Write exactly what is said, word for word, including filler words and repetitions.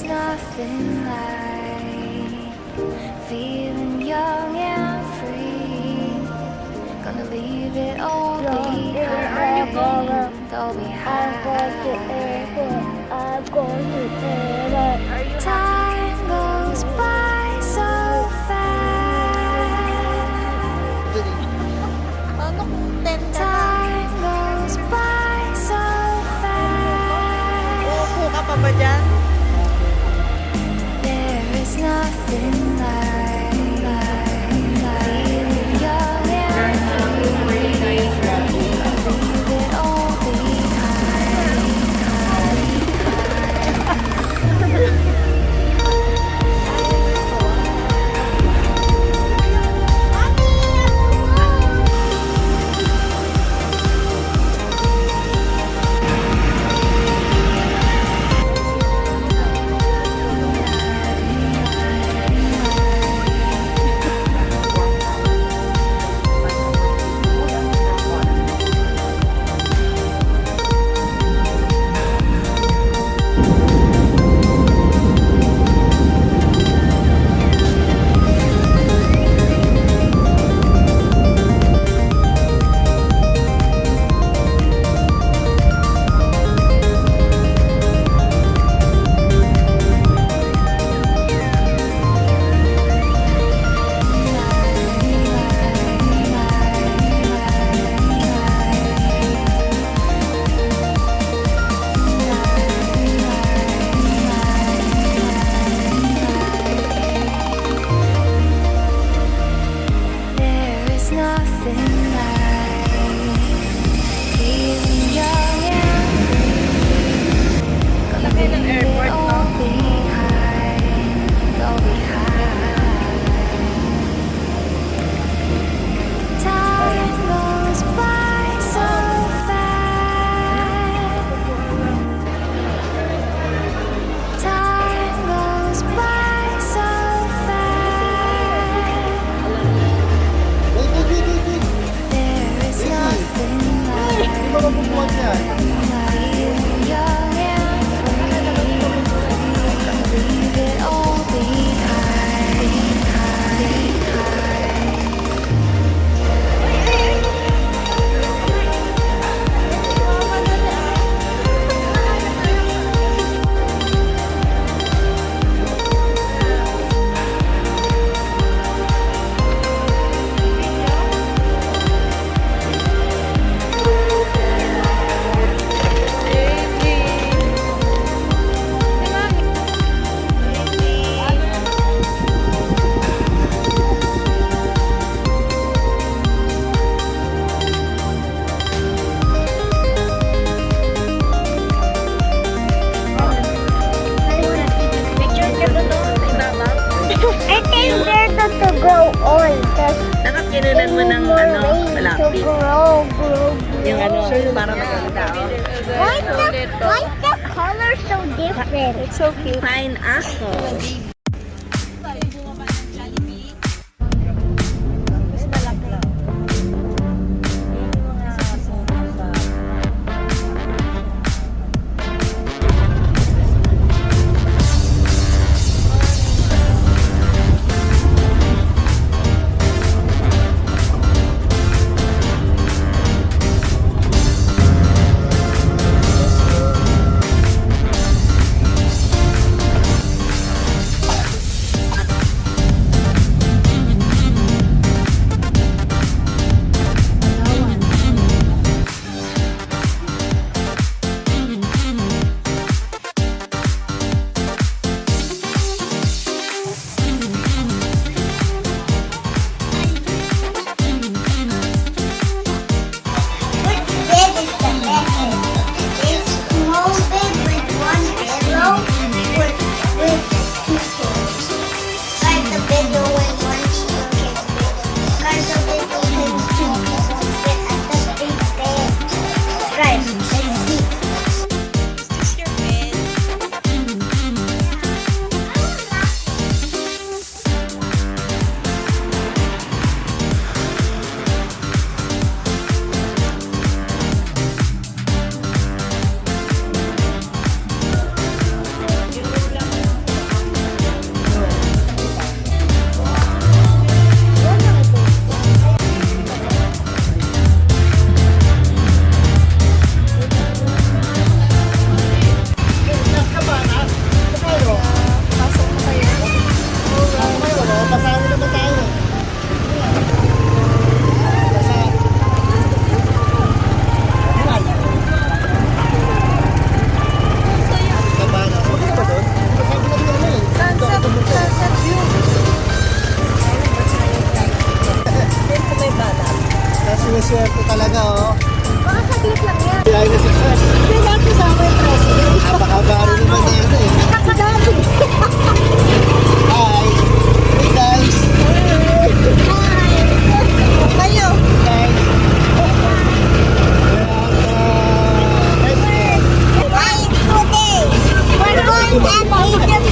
Nothing like feeling young and free. Gonna leave it all behind. Where are you going? All behind. I'm going to airport. I'm going to airport. Time goes by so fast. Paano kung ten na lang? Time goes by so fast. Uupo ka pa ba dyan? There is nothing like, like feeling young and free. Leave it all behind. There is nothing like feeling young and free. Laki ng airport, no? Leave it all behind, all behind. Time goes by so fast. Time goes by so fast. There is nothing like, like feeling young and free. Leave it all behind, behind. Picture ka doon, sa ibabaw. I think there to, to grow old. That's Dapat kinunan mo ng, ano, rain to malapit. Grow, grow, grow. Yung ano, para maganda, oh. Why is the, why is the color so different? It's so cute. Pineapple. Happy Indian